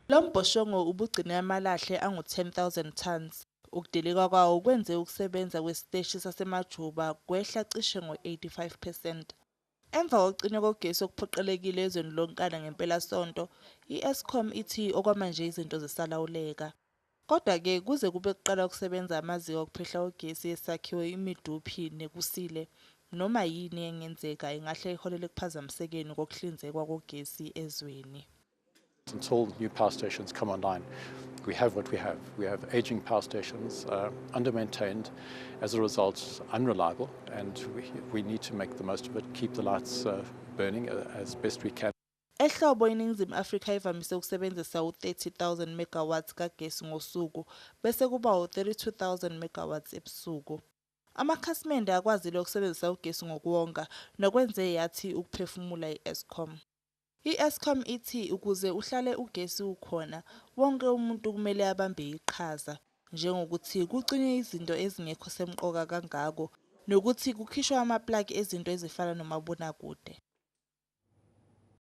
Lo mbhoshongo ubugcine amalahle angu-10,000 tons. Ukudilika kwawo kwenze ukusebenza kwesiteshi saseMajuba kwehla cishe ngo-85 percent. Emva kokucinywa kogesi okuphoqelekile ezweni lonkana ngempelasonto, i-Eskom ithi okwamanje izinto zisalawuleka. Kodwa-ke kuze kube kuqala ukusebenza amaziko okuphehla ugesi esakhiwo iMedupi neKusile, noma yini engenzeka ingahle iholele ekuphazamisekeni kokuhlinzekwa kogesi ezweni. Until new power stations come online, we have what we have. We have aging power stations, under-maintained, as a result, unreliable, and we need to make the most of it, keep the lights burning as best we can. Ehlobo iNingizimu Afrika ivamise ukusebenzisa u-30,000 megawatts kagesi ngosuku bese kuba u-32,000 megawatts ebusuku. Amakhasimende akwazile ukusebenzisa ugesi ngokuwonga nokwenze yathi ukuphefumula i-Eskom. I-Eskom ithi ukuze uhlale ugesi ukhona, wonke umuntu kumele abambe iqhaza, njengokuthi kucinywe izinto ezingekho semqoka kangako nokuthi kukhishwe amaplaki ezinto ezifana nomabonakude.